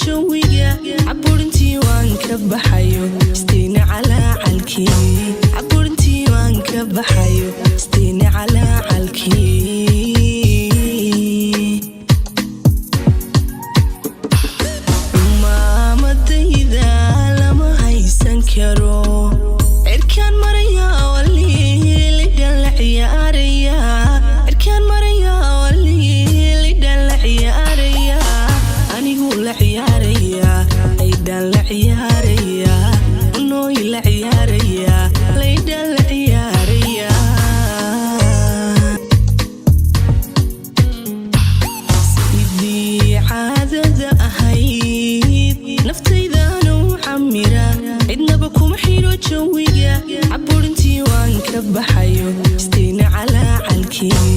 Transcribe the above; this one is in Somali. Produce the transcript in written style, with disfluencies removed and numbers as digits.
Jawiga caburintii waan ka baxayo, istiina calaacalkii. Caburintii waan ka baxayo, istiina calaacalkii. Maamadayda lama haysan karo. Cirkaan maraya waliilidhan la ciyaaraya. Cirkaan maraya waliilidhan la ciyaaraya. Anigu la ciyaaraya, laydhan la ciyaaraya. Unooy la ciyaaraya, laydhan la ciyaaraya. Sidii caadada ahayd naftaydaanu camira, cidnaba kuma xidho. Jawiga caburintii waan ka baxayo, istiina calaacalkii.